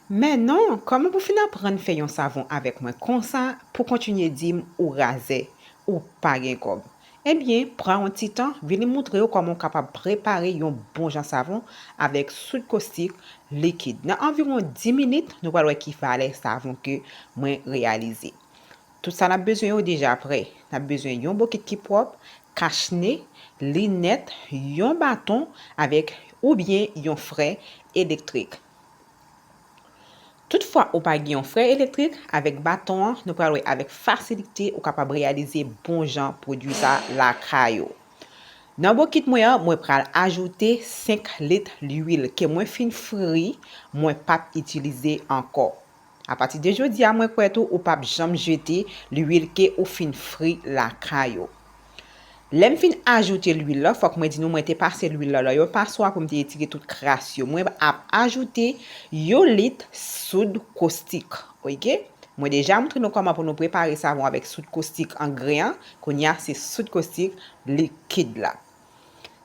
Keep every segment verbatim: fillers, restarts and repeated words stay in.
Men non, kòman pou fin aprann fè yon savon avèk mwen konsa, pou kontinye di m ou razè, ou pa gen kòb? Ebyen, pran yon ti tan, vin moutre w kòman w kapab prepare yon bon jan savon avèk soud kostik likid. Nan anviwon dis minit, nou pral wè ki valè savon ke mwen reyalize. Tout sa n ap bezwen yo deja prè. N ap bezwen yon bokit ki pwòp, kach ne, linèt, yon baton avèk oubyen yon frè elektrik. Toutfwa ou pa gen yon frè elektrik, avèk baton an, nou pral wè avèk fasilite ou kapab reyalize bon jan pwodui sa lakay ou. Nan bokit mwen an, mwen pral ajoute senk lit lwil ke mwen fin fri, mwen p ap itilize ankò. Apati de jodi a, mwen kwè tou ou p ap janm jete lwil ke ou fin fri lakay ou. Lè m fin ajoute lwil la, fòk mwen di nou mwen te pase lwil la nan yon paswa pou m te retire tout kras yo. Mwen ap ajoute yon lit soud kostik, oke? Mwen deja moutre nou kòman pou nou prepare savon avèk soud kostik an gren an. Kounye a, se soud kostik likid la.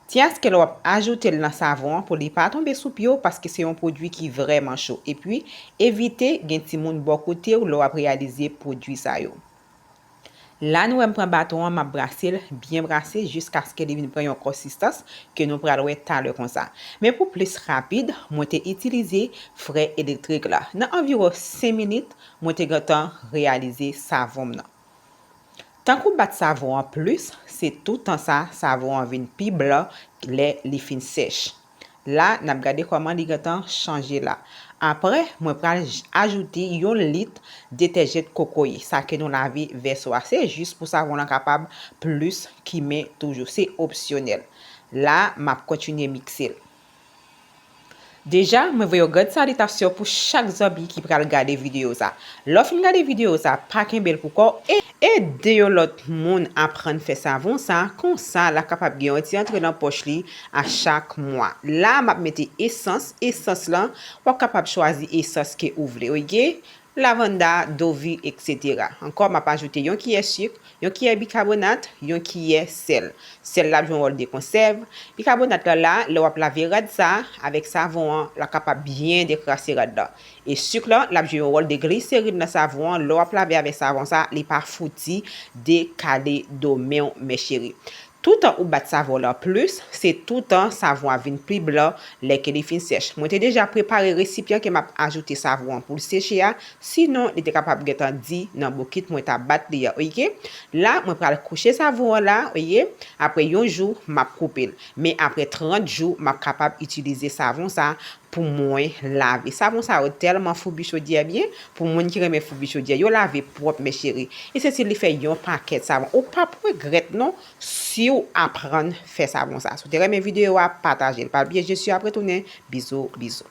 Tyen aske lè w ap ajoute l nan savon an pou li pa tonbe sou pye w, paske se yon pwodui ki vrèman cho. Epi, evite gen timoun bò kote w lè w ap reyalize pwodui sa yo. La, nou wè m pran baton an, m ap brase l, byen brase, jiskaske li vin pran yon konsistans ke nou pral wè talè konsa. Men pou plis rapid, mwen te itilize frè elektrik la. Nan anviwon senk minit, mwen te gentan reyalize savon m nan. Tank ou bat savon an plis, se toutan sa, savon an vin pi blan lè li fin sèch. La, n ap gade kòman li gentan chanje la. Apre, mwen pral j-, ajoute yon lit detèjan kokoye, sa ke nou lave vèso a. Se jis pou savon lan kapab plis kimen toujou. Se opsyonèl. La, m ap kontinye mikse l. Deja, mwen voye yon grann salitasyon pou chak zanmi ki pral gade videyo sa. Lè w fin gade videyo sa, pa kenbe l pou kò w e ede yon lòt moun aprann fè savon sa, konsa l a kapab gen yon ti antre nan pòch li a chak mwa. La, m ap mete esans, esans lan, w ap kapab chwazi esans ke ou vle, oke? Lavanda, dovi, etsetera. Ankò, m ap ajoute yon kiyè sik, yon kiyè bikabonat, yon kiyè sèl. Sèl la ap jwe yon wòl de konsèv. Bikabonat la la, lè w ap lave rad sa avèk savon an, l a kapab byen dekrase rad la. E sik la, l ap jwe yon wòl de gliserin nan savon an. Lè w ap lave avèk savon sa, li pa fouti dekale do men w, mes chéris. Toutan ou bat savon lan plis, se toutan savon an vin pi blan lè ke li fin sèch. Mwen te deja prepare resipyan ke m ap ajoute savon an pou l seche a, sinon li te kapab gentan di nan bokit mwen t ap bat li a, oke? La, mwen pral kouche savon an la, oke? Apre yon jou, m ap koupe l. Men apre trant jou, m ap kapab itilize savon sa pou mwen lave. Savon sa yo tèlman foubi chodyè byen, pou moun ki renmen foubi chodyè, yo lave pwòp, mes chéris. E se si li fè yon pakèt savon. Ou p ap regrèt non, si w aprann fè savon sa. Si w te renmen videyo a, pataje l. Pa bliye, je suis ap retounen. Bizou, bizou.